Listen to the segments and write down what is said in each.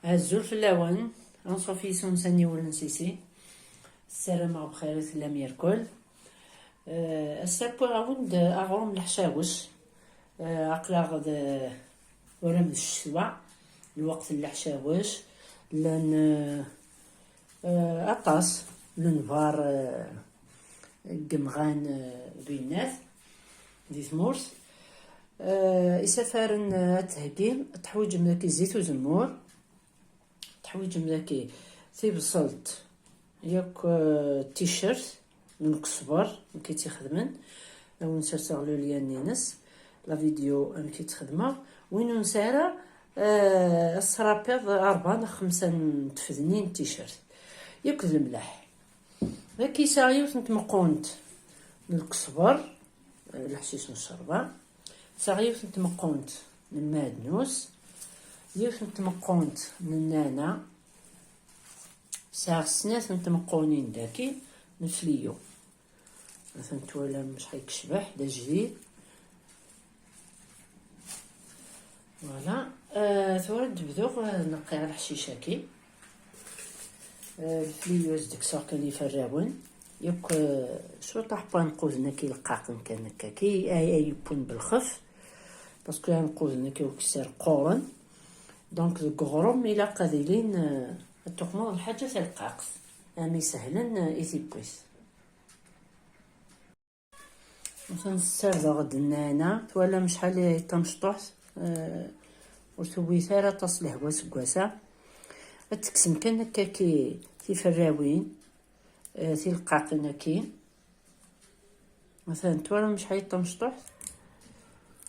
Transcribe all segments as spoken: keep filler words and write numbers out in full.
Azul fell-awen, anṣuf yis-wen s aniwel n Sisi. Ssarameɣ bxir i tellam yerkul. Eh, ass-a wwiɣ-awen-d aɣrum n leḥcawec. Eh, aql-aɣ d, ur am d ccetwa, lweqt n leḥcawec, llan, eh, eh, aṭas n lenbar, eh, deg yemɣan, eh, d winnat di tmurt. Eh, isafaren, eh, ad theggim, teḥwiǧem daki zzit uzemmur, teḥwiǧem daki tibṣelt, yakk, eh, t-shirt n lkesber, nekk i tt-ixedmen, ad wen-serseɣ lulyan-ines, la vidéo amek i tt-xedmeɣ. Win ur nesɛi ara, eh, ad s-trapiḍ rebɛa neɣ xemsa n tfednin n t-shirt, yakk d lemleḥ. Daki sɛiɣ yiwet n tmeqqunt n lkesber, eh, leḥcic n ccerba. Sɛiɣ yiwet n tmeqqunt n lmeɛdnus, yiwet n tmeqqunt n nnana, sɛiɣ snat n tmeqqunin daki n fliyu. Atan twalam acḥal yecbeḥ, d ajdid. Voilà. Euh, tura ad d-bduɣ, euh, neqqiɣ leḥcic-agi. Euh, lfliyu ad s-d-kkseɣ kan iferrawen. Yakk, euh, cwiṭ aḥeṭṭu anquden-agi leqqaqen kan akka-agi, ay, ay yewwin belxef. Parce que anquden-agi ukessar qquren. Donc, deg uɣrum ilaq ad ilin, euh, ad tuqmeḍ lḥaǧa talqaqt. Am isehlen, euh, i tiwwit. Atan ssardeɣ-d nnana, twalam acḥal i tamecṭuḥt, eh, ur tewwit ara aṭas lehwa seg wass-a. Ad tekksem kan akka ki-, tiferrawin, eh, tileqqaqin-agi. Atan twalam acḥal i tamecṭuḥt,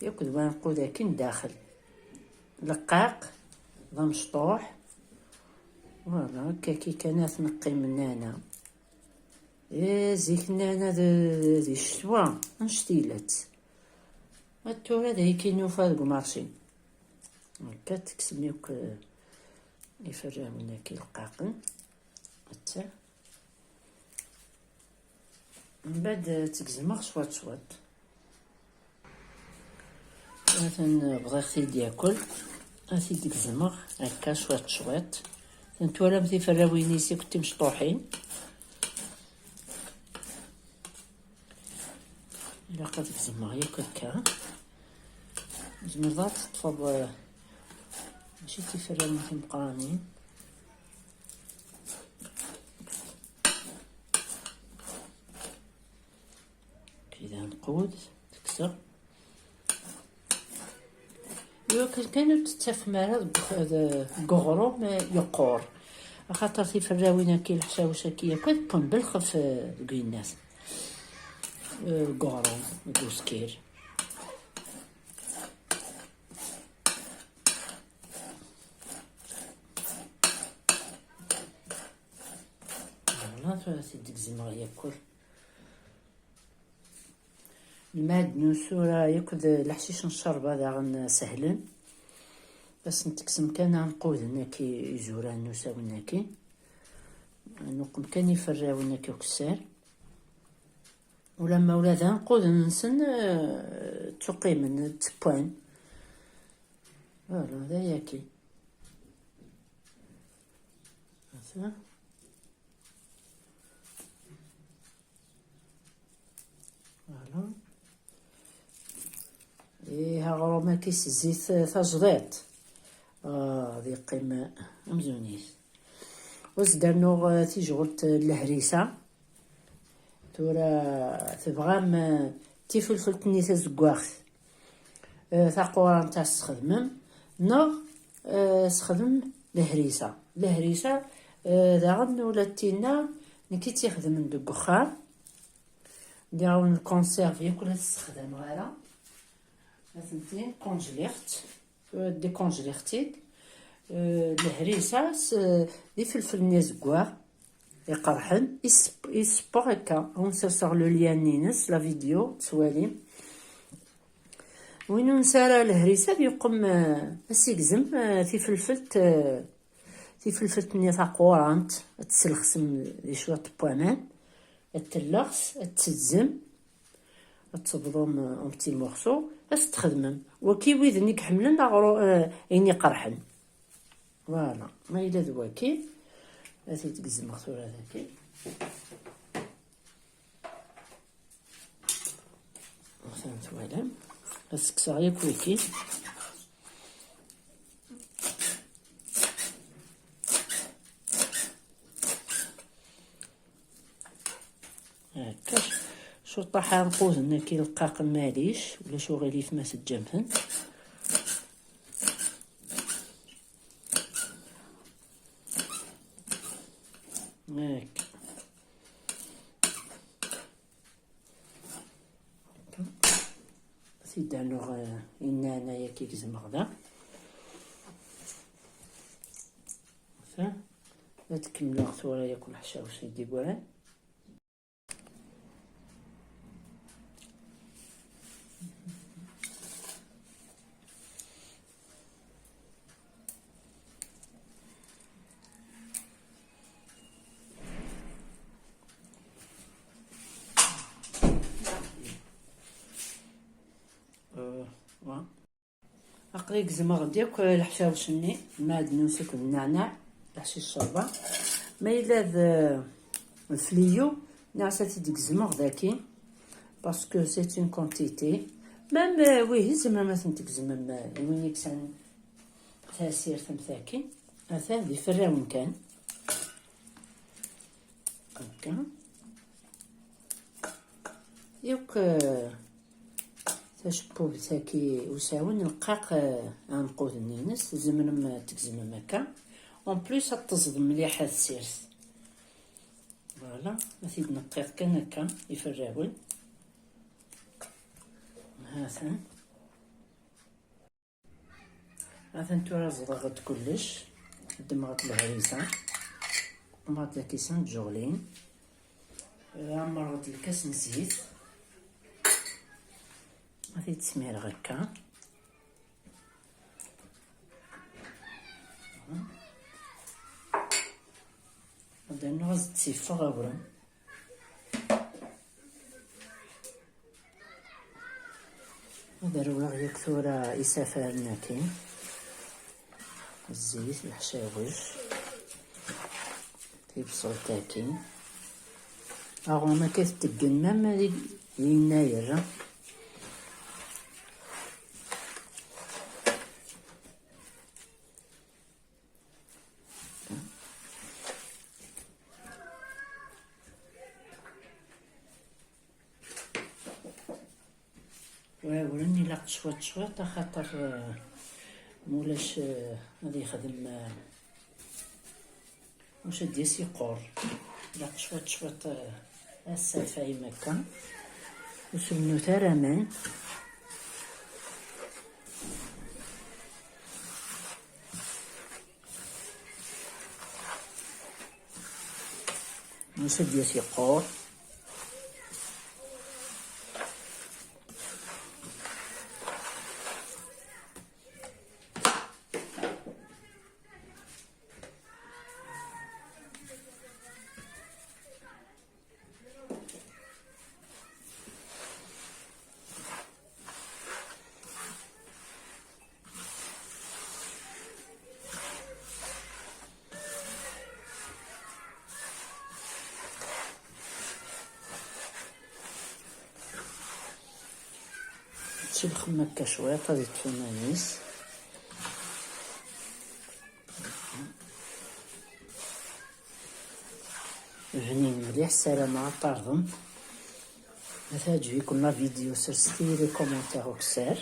yakk d wanqud-agi n daxel. Leqqaq, d amecṭuḥ. Voilà, akka ki kan ad t-neqqim nnana. Eh, zik nnan ad, di ccetwa, annect-ilat. Ad tura d ayki nufa deg umarci. Akka tekksem yakk, eh, iferrawen-agi leqqaqen. Atta. Mbeɛd, eh, ttgezmeɣ cwiṭ cwiṭ. Atan bɣiɣ-t-id yakul. Ad t-id-gezmeɣ akka cwiṭ cwiṭ. Atan twalam tiferrawin-is akk timecṭuḥin. Ilaq ad gezmeɣ yakk akka. Tzemreḍ ad teṭṭfeḍ, eh, mačči d tiferrawin timeqqranin. Kida nqud, tekkseɣ. Iwakken kan ur t-tettafem ara deg ux-, deg uɣrum, eh, yeqqur. Axaṭer tiferrawin-agi, leḥcawec-agi yakk, ad wwen belxef, eh, deg uyennat. Eh, deg uɣrum, deg uskir. Voilà, tura t-id-gezmeɣ yakk. Lmeɛdnus tura yakk d leḥcic n ccerba daɣen sehlen. Ad sen-tekksem kan anquden aki, izuran n usawen aki. Nuqem kan iferrawen aki ukessar. Ulamma ula d anquden-nsen, eh, ttuqimen, ttewwan. Voilà, d ayaki. Ata. Voilà. Ih, aɣrum-agi s zzit tajdiṭ. Ah, ad yeqqim amzun-is. Ur s-d-rnuɣ, eh, tijɣelt n lehrisa. Tura tebɣam, eh, tifelfelt-nni tazeggaɣt, eh, taqurant ad s-txedmem, neɣ, eh, sxedmem lehrisa. Lehrisa, eh, daɣen ula d tinna nekk i tt-ixedmen deg uxxam. Diɣen lkonserv yakk ur la t-ssexdameɣ ara. Atenti konjliɣ-tt. Tura déconjliɣ-tt-id. Euh, lehrisa s, d ifelfel-nni azeggaɣ iqerḥen, isep-, iseppeɣ akka. Ad wen-serseɣ le lien-ines, la vidéo, tettwalim. Win ur nesɛi ara lehrisa ad yuqem, euh, ad s-igzem, euh, tifelfelt, euh, tifelfelt-nni taqurant, ad tt-slexsem di cwiṭ n waman, ad telleɣs, ad tezzem, ad tebḍum, euh, en petits morceaux, ad s-txedmem. Waki widen i iḥemmlen aɣru-, euh, ayen iqerḥen. Voilà, ma yella d waki, ad t-id-gezmeɣ tura dagi. Atan twalam. Ad ssekseɣ yakk wiki. Akka. Cuṭaḥ anquden-agi leqqaq, malic, ulac uɣilif ma teǧǧam-ten. Akka. Ad t-id-rnuɣ, eh, inana-agi gezmeɣ da. Ad kemmleɣ tura yakk leḥcawec i d-yeggran. Euh, ouais. Aql-i gezmeɣ-d yakk leḥcawec-nni, lmeɛdnus akked nneɛneɛ, leḥcic ccerba. Ma yella d, d fliyu, neɣ ad t-id-gezmeɣ daki, parce que c'est une quantité. Même, euh, wihi tzemrem ad ten-tgezmem, euh, i win yeksan tasirt am taki. Atan d iferrawen kan. Akka. Yakk, euh, tacebbubt-agi usawen leqqaq, eh, anquden-ines, tzemrem ad tgezmem akka. En plus, ad teẓḍem mliḥ tasirt. Voilà, ad t-id-neqqiḍ kan akka, iferrawen. Ha-t-an. Atan tura ẓḍeɣ-d kullec, ddmeɣ-d lehriza, ddmeɣ-d akisan n tjuɣlin, ɛemmreɣ-d lkas n zzit, ad t-id-smireɣ akka. Ad rnuɣ ad s-d-siffeɣ awren. Ad rewleɣ yakk tura isafaren-agi. Zzit, leḥcawec, tibṣelt-agi. Aɣrum akka teddeggen, même di, di yennayer. Wawren ilaq cwiṭ cwiṭ, axaṭer, eh, mulac, eh, ad yexdem, eh, ulac ad d-yas yeqqur. Ilaq cwiṭ cwiṭ, eh, ad sserfayem akka. Ur semmut ara aman. Ulac ad d-yas yeqqur. Ttelxem akka cwiṭ, ad iṭṭef iman-is. Bnin mliḥ, ssarameɣ ad t-terḍem. Ma teɛǧeb-iken la vidéo, sserset-iyi les commentaires akessar.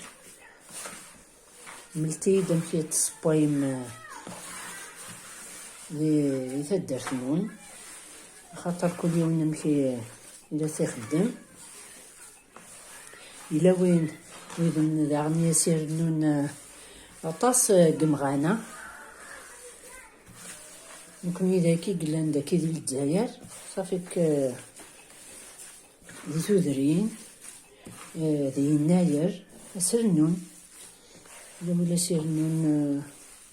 Mlet-iyi-d amek i tessewwayem, eh, di, di taddart-nwen, axaṭer kul yiwen amek i, i la t-ixeddem. Yella win, widen daɣen i as-irennun, eh, aṭas, eh, n yemɣana. Nekni dagi i yellan dagi di Lezzayer, safi k-, eh, di tudrin, eh, di yennayer, ad s-rennun. Yella win i as-irennun, eh,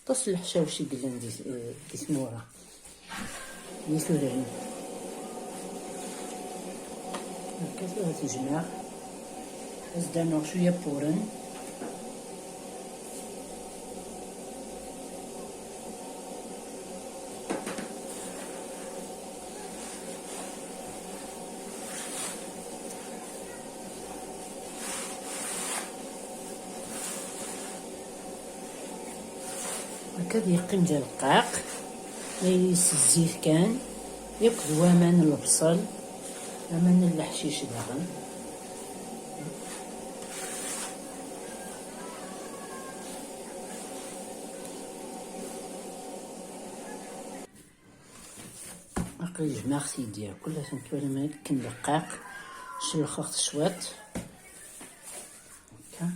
aṭas n leḥcawec i yellan di, eh, di tmura, di tudrin. Akka tura ad t-jmeɣ, ad s-d-rnuɣ cwiya n wuren. Akka ad yeqqim d aleqqaq, s zzit kan, yakk d waman n lebṣel, aman n leḥcic daɣen. Aql-i jemɛeɣ-t-id yakk, atan tura akken d aleqqaq, celxeɣ-t cwiṭ. Akka.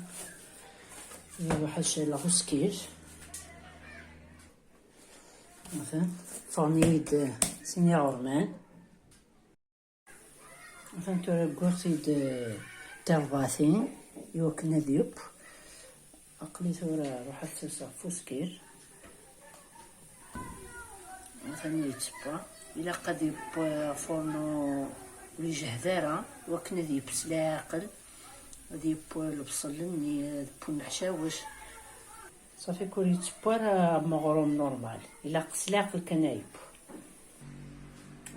Iruḥ ad caleɣ uskir. Atan, ffɣen-iyi-d sin iɣerman. Atan tura wwiɣ-t-id, eh, tirbatin, iwakken ad yeww. Aql-i tura ruḥ ad t-sserseɣ ɣef uskir. Atan yettewwa. Ilaq ad yeww afurnu ur ijehhed ara, iwakken ad yeww s leɛqel. Ad yeww lebṣel-nni, ad yeww leḥcawec. Safi, ur yettewwa ara am uɣrum normal. Ilaq s leɛqel kan ad yeww.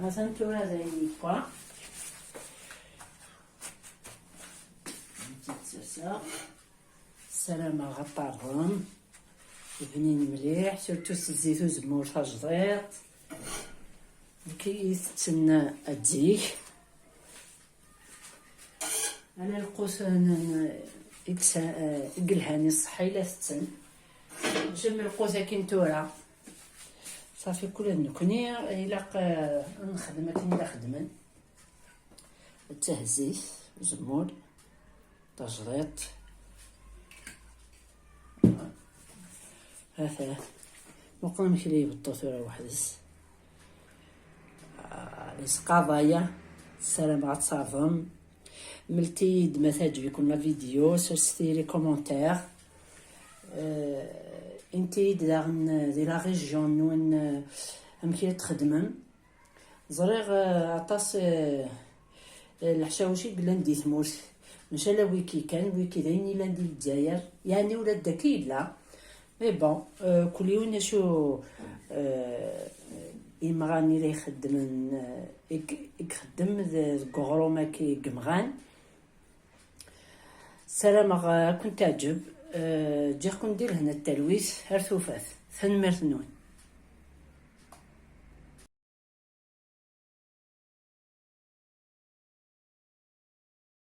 Atan tura d ayen yewwa. Ssarameɣ ad t-terẓem. Bnin mliḥ, surtout s zzit uzemmur tajdiṭ. Nekk i tetten zik. Ala lqut n, n, i yesa-, i yelhan i ṣṣeḥḥa i la tetten. Mačči am lqut akin tura. Safi, kul d nekni ilaq, eh, ad nexdem akken i la xeddmen. D tahezzit, uzemmur, tajdiṭ. Ata, muqel amek i la ibeṭṭu tura weḥd-s. Ah, la yesqaḍay. Ssarameɣ ad tserḍem. Mlet-iyi-d ma teɛǧeb-iken la vidéo, serset-iyi les commentaires. Eh, init-iyi-d daɣen, eh, di la région-nwen, eh, amek i la txeddmem. Ẓriɣ, eh, aṭas, eh, eh, leḥcawec i yellan di tmurt, maca ala wiki kan, wiki d ayen yellan di Lezzayer, yeɛni ula d dagi yella. Mais bon, eh, kul yiwen acu, eh, imɣan i la ixeddmen, eh, i g-, i ixeddem d-, deg uɣrum-agi n yimɣan. Ssarameɣ, eh, ad kent-teɛǧeb. Eh, ǧǧiɣ-ken di lehna d talwit ar tufat. Tanemmirt-nwen.